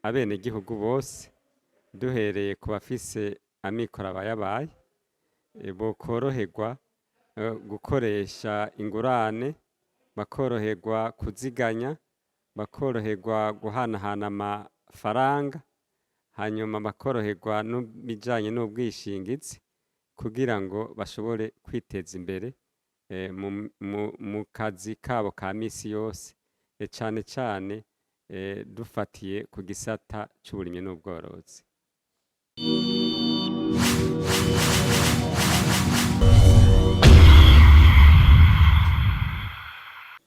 abenegihugu bose, duhereye ku bafise amikoro abayabaye, bokoroherwa gukoresha ingurane, bakoroherwa kuziganya, bakoroherwa guhanahana amafaranga, hanyuma bakoroherwa n'ibijanye n'ubwishingizi kugira ngo bashobore kwiteza imbere mu kazi kabo ka misi yose, cane cane dufatiye ku gisata c'uburimyi n'ubworozi.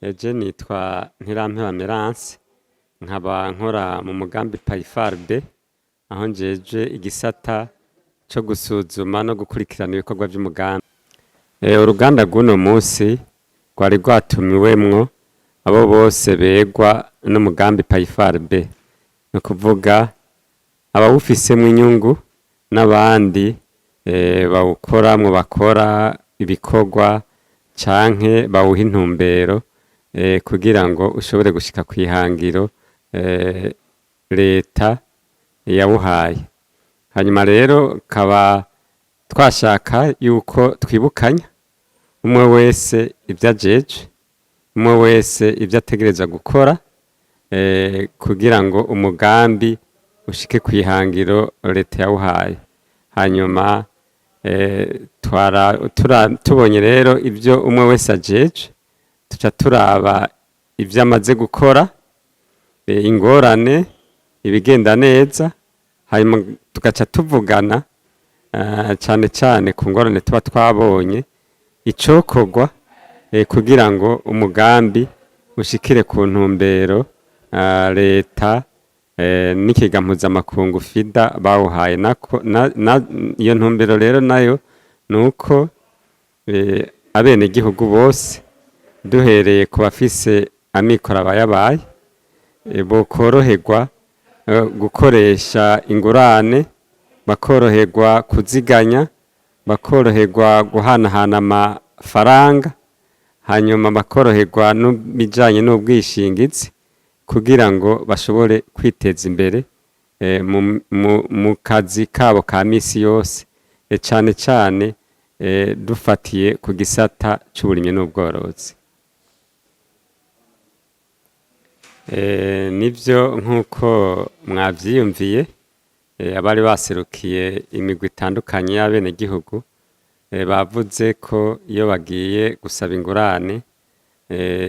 Eje nitwa Ntirampeba Merance, nkaba nkora mu mugambi PAIFARD, aho njeje igisata co gusuzuma no gukurikirana ibikorwa vy'umugambi. Uruganda rw'uno musi rwari rwatumiwemwo abo bose begwa n'umugambi PAIFARD, ni ukuvuga abawufisemwo inyungu n'abandi bawukoramwo, bakora ibikorwa canke bawuha intumbero kugira ngo ushobore gushika kw'ihangiro leta yawuhaye. Hanyuma rero kaba twashaka yuko twibukanya umwe wese ivyo ajejwe, umwe wese ivyo ategerezwa gukora kugira ngo umugambi ushike kw'ihangiro leta yawuhaye. Hanyuma tubonye rero ivyo umwe wese ajejwe, tuca turaba ivyo amaze gukora, ingorane, ibigenda neza, hanyuma tugaca tuvugana cane cane ku ngorane tuba twabonye, icokorwa kugira ngo umugambi ushikire ku ntumbero leta n'ikiga mpuzamakungu FIDA bawuhaye. Iyo ntumbero rero nayo nuko abenegihugu bose, duhereye ku bafise amikoro abayabaye, bokoroherwa gukoresha ingurane, bakoroherwa kuziganya, bakoroherwa guhanahana amafaranga, hanyuma bakoroherwa n'ibijanye n'ubwishingizi kugira ngo bashobore kwiteza imbere mu kazi kabo ka misi yose, cane cane dufatiye ku gisata c'uburimyi n'ubworozi. Nivyo nk'uko mwavyiyumviye, abari baserukiye imigwi itandukanye y'abenegihugu bavuze ko iyo bagiye gusaba ingurane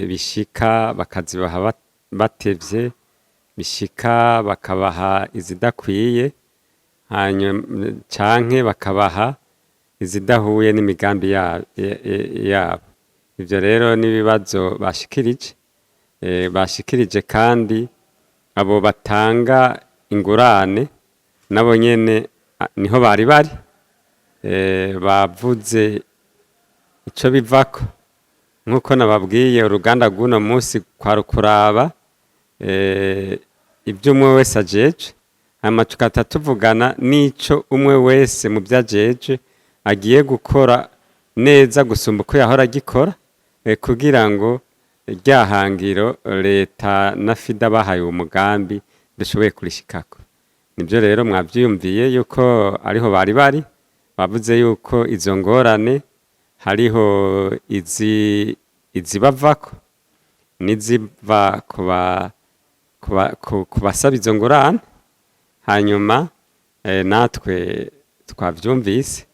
bishika bakazibaha batevye, bishika bakabaha izidakwiye, hanyuma canke bakabaha izidahuye n'imigambi yabo. Ivyo rero n'ibibazo bashikirije, bashikirije, kandi abo batanga ingurane nabo nyene niho bari bari, bavuze ico bivako. Nk'uko nababwiye, uruganda rw'uno musi kwari ukuraba ivyo umwe wese ajejwe, hanyuma tugaca tuvugana n'ico umwe wese mu vyo ajejwe agiye gukora neza gusumba uko yahora agikora, kugira ngo rya hangiro leta na FIDA bahaye uwo mugambi dushoboye kurishikako. Nivyo rero mwavyiyumviye yuko ariho bari bari, bavuze yuko izo ngorane hariho izibavako n'iziva ku basaba izo ngurane. Hanyuma natwe twavyumvise,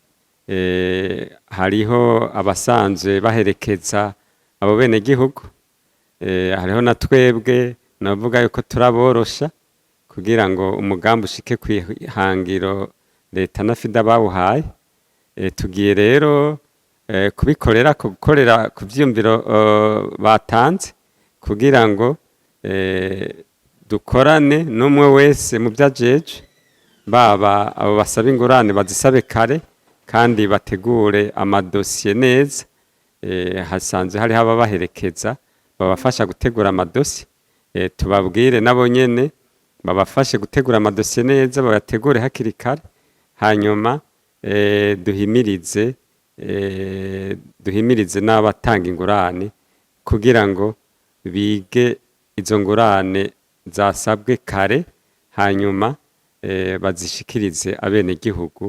hariho abasanzwe baherekeza abo benegihugu, hariho na twebwe novuga yuko turaborosha kugira ngo umugambi ushike kw'ihangiro leta na FIDA bawuhaye. Tugiye rero kubikorera, gukorera ku vyiyumviro batanze kugira ngo dukorane n'umwe wese mu vyo ajejwe, baba abo basaba ingurane bazisabe kare kandi bategure amadosiye neza. Hasanzwe hariho ababaherekeza babafasha gutegura amadosiye, tubabwire nabo nyene babafashe gutegura amadosiye neza, bayategure hakiri kare, hanyuma duhimirize n'abatanga ingurane kugira ngo bige izo ngurane zasabwe kare. Hanyuma bazishikirize abenegihugu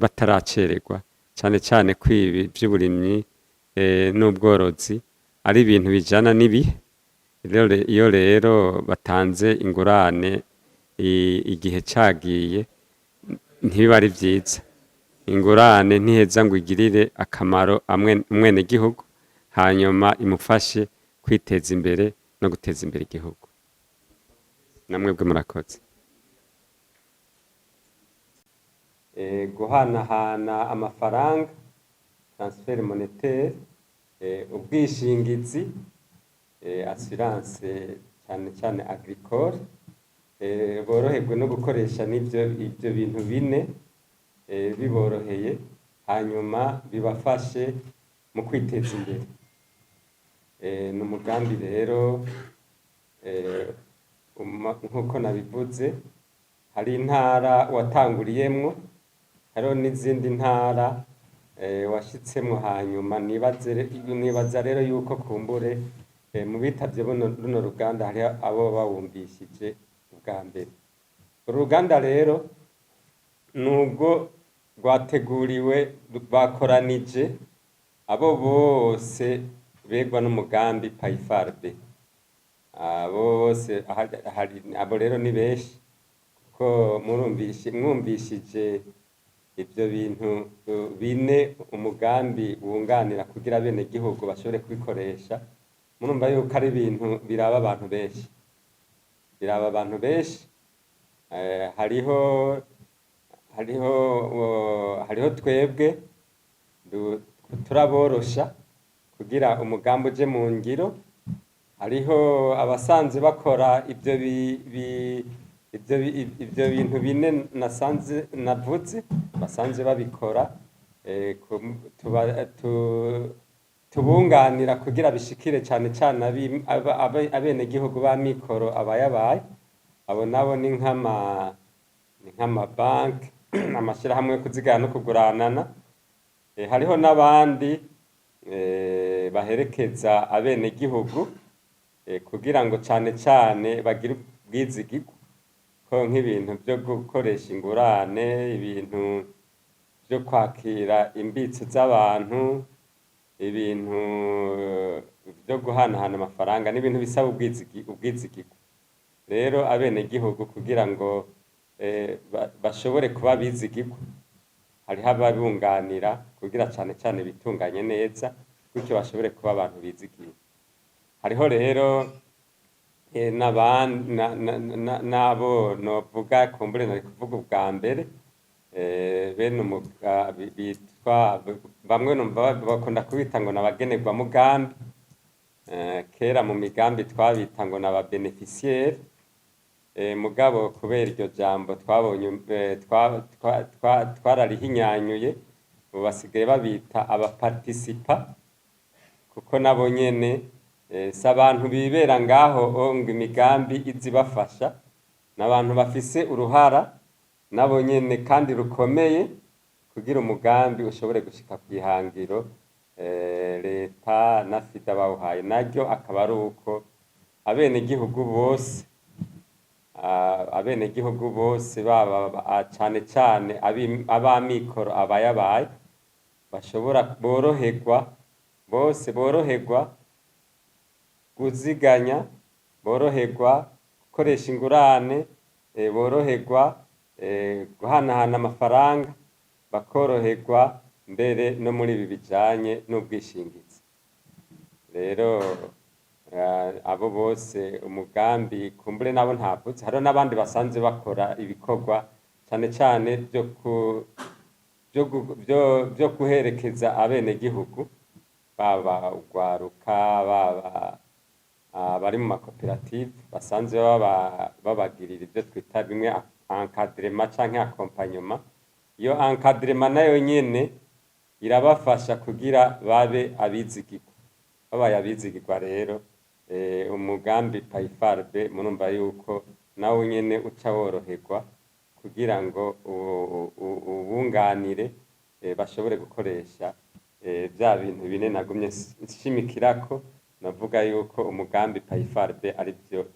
bataracererwa, cane cane ko ibi vy'uburimyi n'ubworozi ari ibintu bijana n'ibihe. Iyo rero batanze ingurane igihe cagiye, ntibiba ari vyiza. Ingurane ntiheza ngo igirire akamaro umwenegihugu, hanyuma imufashe kwiteza imbere no guteza imbere igihugu. Namwebwe murakoze. Guhanahana amafaranga, transfert monétaire, ubwishingizi, assurance cyane cyane agricole, boroherwe no gukoresha n'ivyo ivyo bintu bine biboroheye, hanyuma bibafashe mu kwiteza imbere. Ni umugambi rero, nk'uko nabivuze, hari intara watanguriyemwo, hariho n'izindi ntara washitsemwo. Hanyuma nibaza rero yuko kumbure mu bitavye runo ruganda hariho abo bawumvishije ubwa mbere. Uru ruganda rero nubwo rwateguriwe, bakoranije abo bose begwa n'umugambi PAIFARD, abo bose abo rero ni benshi, kuko mwumvishije ivyo bintu bine umugambi wunganira kugira abenegihugu bashobore kubikoresha, murumva yuko ari ibintu biraba abantu benshi, biraba abantu benshi. Hariho twebwe turaborosha kugira umugambi uje mu ngiro, hariho abasanzwe bakora ivyo bintu bine nasanze navuze, basanzwe babikora, tubunganira kugira bishikire cane cane abenegihugu b'amikoro abayabaye. Abo nabo ni nk'amabanki, amashirahamwe yo kuzigana no kuguranana. Hariho n'abandi baherekeza abenegihugu kugira ngo cane cane bagire ubwizigirwa, ko nk'ibintu vyo gukoresha ingurane, ibintu vyo kwakira imbitso z'abantu, ibintu vyo guhanahana amafaranga, n'ibintu bisaba ubwizigirwa. Rero abenegihugu kugira ngo bashobore kuba bizigirwa, hariho ababunganira kugira cane cane bitunganye neza, gutyo bashobore kuba abantu bizigiwe. Hariho rero n'abo novuga kumbure nari kuvuga ubwa mbere, bene bitwa, bamwe numva bakunda kubita ngo n'abagenerwamugambi. Kera mu migambi twabita ngo n'ababeneficiaire, mugabo kubera iryo jambo twabonye twararihinyanyuye, ubu basigaye babita abaparticipants, kuko nabo nyene si abantu bibera ngaho ngo imigambi ize ibafasha, n'abantu bafise uruhara nabo nyene kandi rukomeye kugira umugambi ushobore gushika kw'ihangiro leta na FIDA bawuhaye, naryo akaba ari uko abenegihugu bose, baba cane cane ab'amikoro abayabaye, bashobora boroherwa bose, boroherwa kuziganya, boroherwa gukoresha ingurane, boroherwa guhanahana amafaranga, bakoroherwa mbere no muri ibi bijanye n'ubwishingizi. Rero abo bose umugambi kumbure nabo ntavuze, hariho n'abandi basanzwe bakora ibikorwa cane cane vyo guherekeza abenegihugu, baba urwaruka, baba abari mu makoperative, basanzwe babagirira ivyo twita bimwe encadrement canke accompagnement. Iyo encadrement nayo nyene irabafasha kugira babe abizigirwa. Babaye abizigirwa rero, umugambi PAIFARD murumva yuko nawo nyene uca woroherwa kugira ngo ubunganire, bashobore gukoresha vya bintu bine nagumye nshimikirako, navuga yuko umugambi PAIFARD arivyo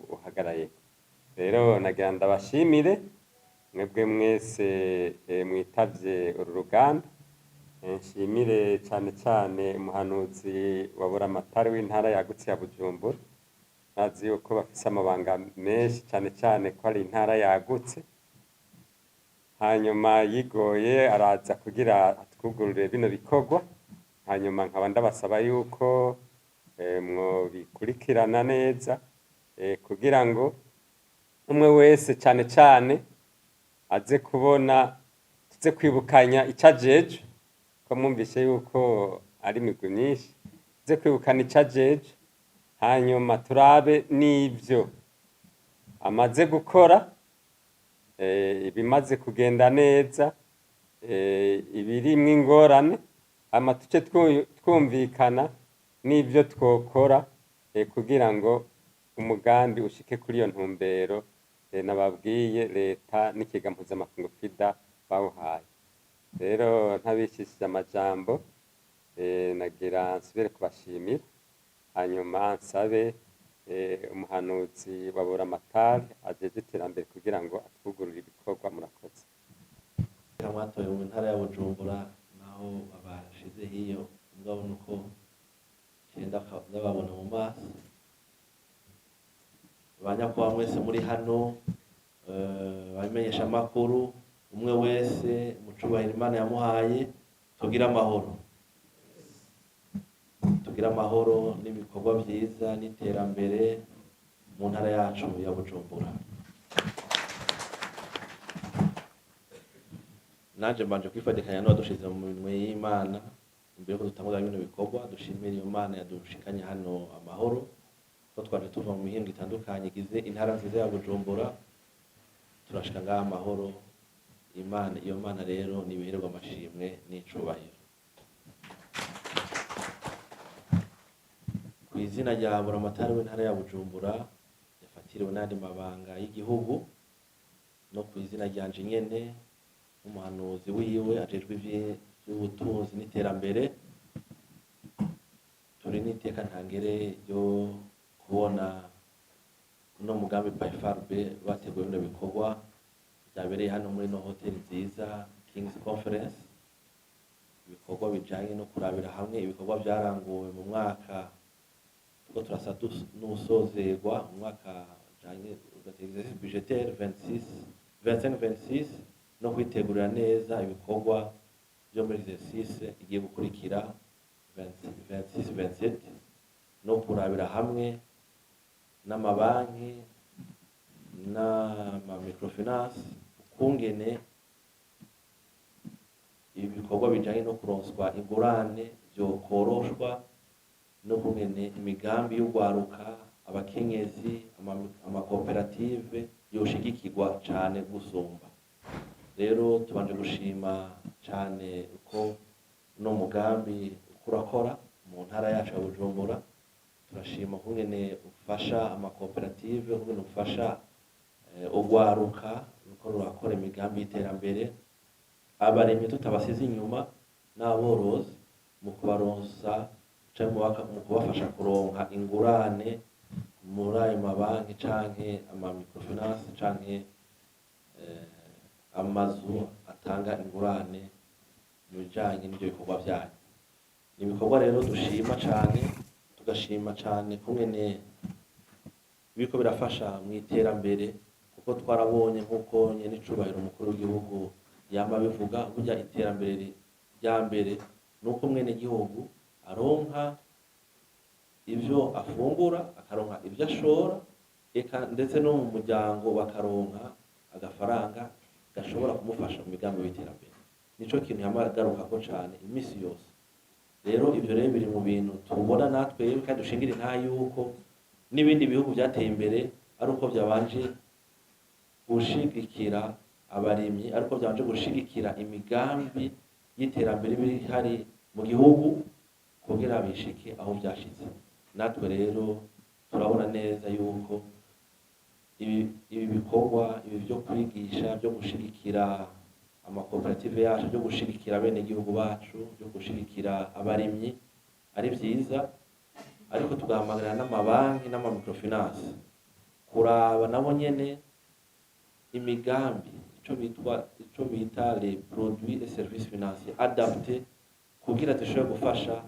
uhagarayeko. Rero nagira ndabashimire mwebwe mwese mwitavye uru ruganda. Nshimire cane cane umuhanuzi wa Buramatari w'intara yagutse ya Bujumbura. Bazi yuko bafise amabanga menshi, cane cane ko ari intara yagutse, hanyuma yigoye araza kugira atwugururire bino bikorwa. Hanyuma nkaba ndabasaba yuko mwobikurikirana neza, kugira ngo umwe wese cane cane aze kubona, tuze kwibukanya ico ajejwe, ko mwumvise yuko ari imigwi myinshi, tuze kwibukana ico ajejwe, hanyuma turabe n'ivyo amaze gukora, ibimaze kugenda neza, ibirimwo ingorane, hama tuce twumvikana n'ivyo twokora kugira ngo umugambi ushike kuri iyo ntumbero nababwiye leta n'ikigega mpuzamakungu FIDA bawuhaye. Rero ntabicishije amajambo, nagira nsubire kubashimira, hanyuma nsabe umuhanuzi wa Buramatari ajejwe iterambere kugira ngo atwugurure ibikorwa. Murakoze. Mwatoye mu ntara ya Bujumbura, naho babashize hiyo, mugabo nuko ngenda ndababona mu maso. Banyakubahwa mwese muri hano, bamenyesha amakuru, umwe wese mu cubahiro Imana yamuhaye, tugire amahoro, tugire amahoro n'ibikorwa vyiza n'iterambere mu ntara yacu ya Bujumbura. Nanje mbanje kwifatikanya n'uwadushize mu minwe y'Imana imbere yuko dutangura bino bikorwa. Dushimire iyo Mana yadushikanye hano amahoro, ko twaje tuva mu mihingo itandukanye igize intara nziza ya Bujumbura, turashika ngaha amahoro. Imana, iyo Mana rero nibihererwa amashimwe n'icubahiro. Ku izina rya Buramatari w'intara ya Bujumbura yafatiriwe n'andi mabanga y'igihugu, no ku izina ryanje nyene nk'umuhanuzi wiwe ajejwe ivy'ubutunzi n'iterambere, turi n'iteka ntangere ryo kubona uno mugambi PAEFARB bateguye bino bikorwa byabereye hano muri no hoteli nziza King's Conference, ibikorwa bijanye no kurabira hamwe ibikorwa vyaranguwe mu mwaka tuko turasa n'usozerwa, umwaka ujanye exercice budgetaire 26 25 26, no kwitegurira neza ibikorwa byo muri exercice igiye gukurikira 26 27, no kurabira hamwe n'amabanki n'ama microfinance ukungene ibikorwa bijanye no kuronswa ingurane vyokoroshwa, no kungene imigambi y'ugwaruka, abakenyezi, amakoperative yoshigikirwa cane gusumba. Rero tubanje gushima cane uko uno mugambi uko urakora mu ntara yacu ya Bujumbura. Turashima kungene ufasha amakoperative, kungene ufasha ugwaruka ruko rurakora imigambi y'iterambere, abarimyi tutabasize inyuma n'aborozi, mu kubaronsa canke mu kubafasha kuronka ingurane muri ayo mabanki canke ama microfinance canke amazu atanga ingurane mu bijanye n'ivyo bikorwa vyanyu. Ni ibikorwa rero dushima cane, tugashima cane kungene biriko birafasha mu iterambere, kuko twarabonye nk'uko nyen'icubahiro umukuru w'igihugu yama abivuga, burya iterambere rya mbere nuko mwene gihugu aronka ivyo afungura, akaronka ivyo ashora, eka ndetse no mu muryango bakaronka agafaranga gashobora kumufasha mu migambi y'iterambere. Nico kintu yama agarukako cane imisi yose. Rero ivyo rero biri mu bintu tubona natwe kandi dushingira intahe yuko n'ibindi bihugu vyateye imbere ari uko vyabanje gushigikira abarimyi, ariko vyabanje gushigikira imigambi y'iterambere biri mu gihugu kugira bishike aho vyashitse. Natwe rero turabona neza yuko ibi bikorwa ibi vyo kwigisha, vyo gushigikira amakoperative yacu, vyo gushigikira abenegihugu bacu, vyo gushigikira abarimyi ari vyiza, ariko tugahamagarira n'amabanki n'ama microfinance Kuraba nabo nyene imigambi, ico bita les produits et services financiers adaptés, kugira zishobore gufasha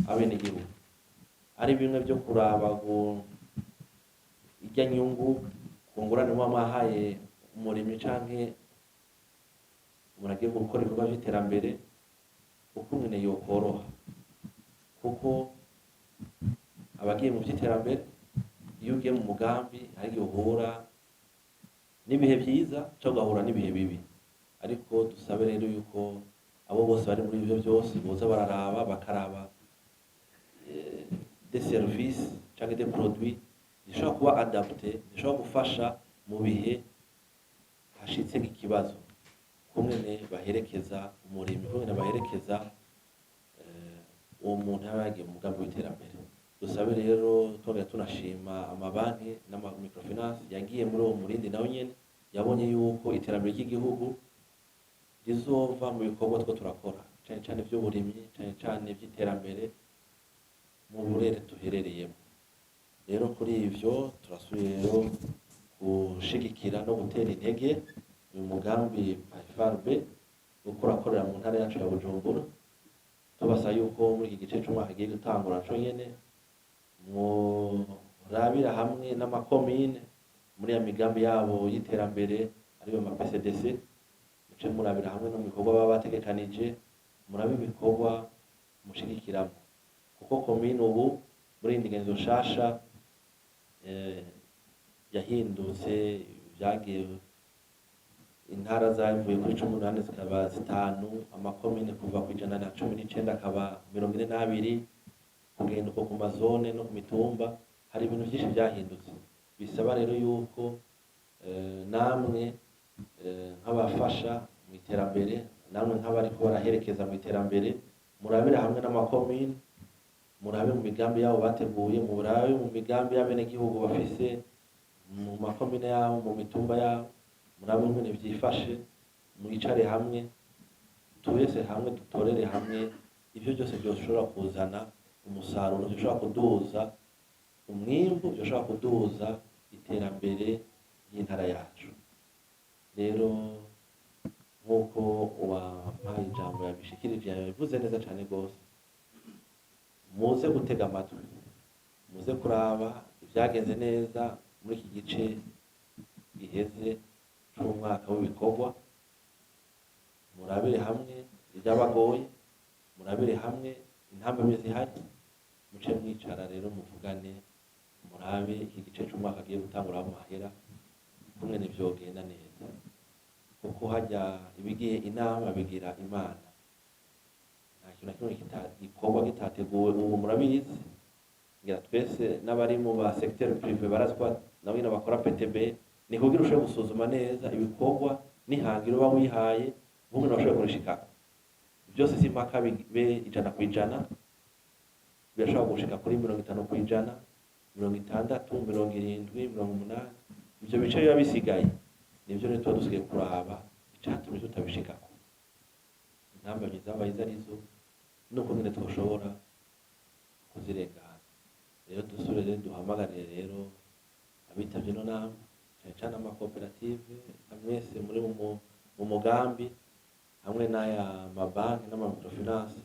abenegihugu, ari bimwe byo kuraba irya nyungu ku ngurane muba mwahaye umurimyi canke umuntu agiye gukora ibikorwa vy'iterambere, uko nyene yokoroha, kuko abagiye mu vy'iterambere, iyo ugiye mu mugambi, hari igihe uhura n'ibihe vyiza canke ugahura n'ibihe bibi. Ariko dusabe rero yuko abo bose bari muri ivyo vyose boza bararaba, bakaraba des services canke des produits zishobora kuba adaptés, zishobora gufasha mu bihe hashitse nk'ikibazo, kumwene baherekeza umurimyi, kumwene baherekeza uwo muntu yaba yagiye mu mugambi w'iterambere. Dusabe rero, twongera tunashima amabanki n'ama microfinance yagiye muri uwo murindi, nawe nyene yabonye yuko iterambere ry'igihugu rizova mu bikorwa two turakora, cane cane ivy'uburimyi, cane cane ivy'iterambere mu burere tuherereyemo. Rero kuri ivyo turasubiye rero gushigikira no gutera intege uyu mugambi PAEFARB uko urakorera mu ntara yacu ya Bujumbura, tubasaba yuko muri iki gice c'umwaka giye gutangura co nyene murabira hamwe n'amakomine muri ya migambi yabo y'iterambere, ariyo ma PCDC, muce murabira hamwe no mu bikorwa baba bategekanije, murabe ibikorwa mushigikiramo, kuko komine ubu muri iyi ndinganizo nshasha yahindutse, vyagiye intara zavuye kuri 18 zikaba 5, amakomine kuva ku 119 akaba 42, kugenda uko ku mazone no ku mitumba. Hari ibintu vyinshi vyahindutse, bisaba rero yuko namwe nk'abafasha mu iterambere, namwe nk'abariko baraherekeza mu iterambere, murabire hamwe n'amakomine, murabe mu migambi yabo bateguye, murabe mu migambi y'abenegihugu bafise mu makomine yabo, mu mitumba yabo, murabe ingene vyifashe, mwicare hamwe, twese hamwe dutorere hamwe ivyo byose vyoshobora kuzana umusaruro, vyoshobora kuduza umwimbu, vyoshobora kuduza iterambere ry'intara yacu. Rero nk'uko uwampaye ijambo yabishikirije, yabivuze neza cane rwose, muze gutega amatwi, muze kuraba ibyagenze neza muri iki gice giheze c'umwaka w'ibikorwa, murabire hamwe ibyabagoye, murabire hamwe intambamyi zihari, muce mwicara rero muvugane, murabe iki gice c'umwaka agiye gutangura amahera kumwe ntivyogenda neza, kuko hajya ibigiye inama bigira Imana. Nta kintu na kimwe gikorwa kitateguwe. Ubu murabizi ngira twese n'abari mu ba secteur privé barazi ko nabo nyene bakora PTB, ni kugira ushobore gusuzuma neza ibikorwa n'ihangiro uba wihaye, nk'umuntu bashobora kurishikako. Byose si impaka bibe 100%, birashobora gushika kuri 50%, 60, 70, 80. Ivyo bice biba bisigaye nivyo rero tuba dusigaye kuraba icatumye tutabishikako, intambamyi zabaye izo arizo, nuko nyene twoshobora kuzirengana. Rero dusubire rero duhamagarire rero abitavye ino nama, cane cane amakoperative, mwese muri mu mugambi hamwe n'aya mabanki n'ama microfinance,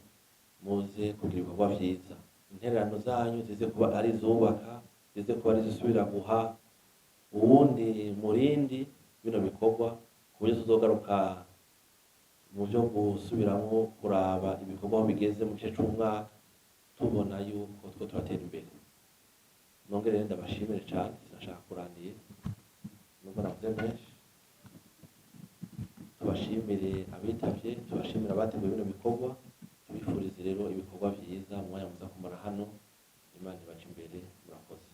muze kugira ibikorwa vyiza. Intererano zanyu zize kuba ari izubaka, zize kuba ari izisubira guha uwundi murindi bino bikorwa, ku buryo tuzogaruka mu byo gusubiramwo kuraba ibikorwa aho bigeze mu gice c'umwaka, tubona yuko two turatera imbere. Nongere rero ndabashimire cane, sinashaka kurangira nubwo navuze menshi. Tubashimire abitavye, tubashimire abateguye bino bikorwa, tubifurize rero ibikorwa vyiza mu mwanya muza kumara hano. Imana ibace imbere. Murakoze.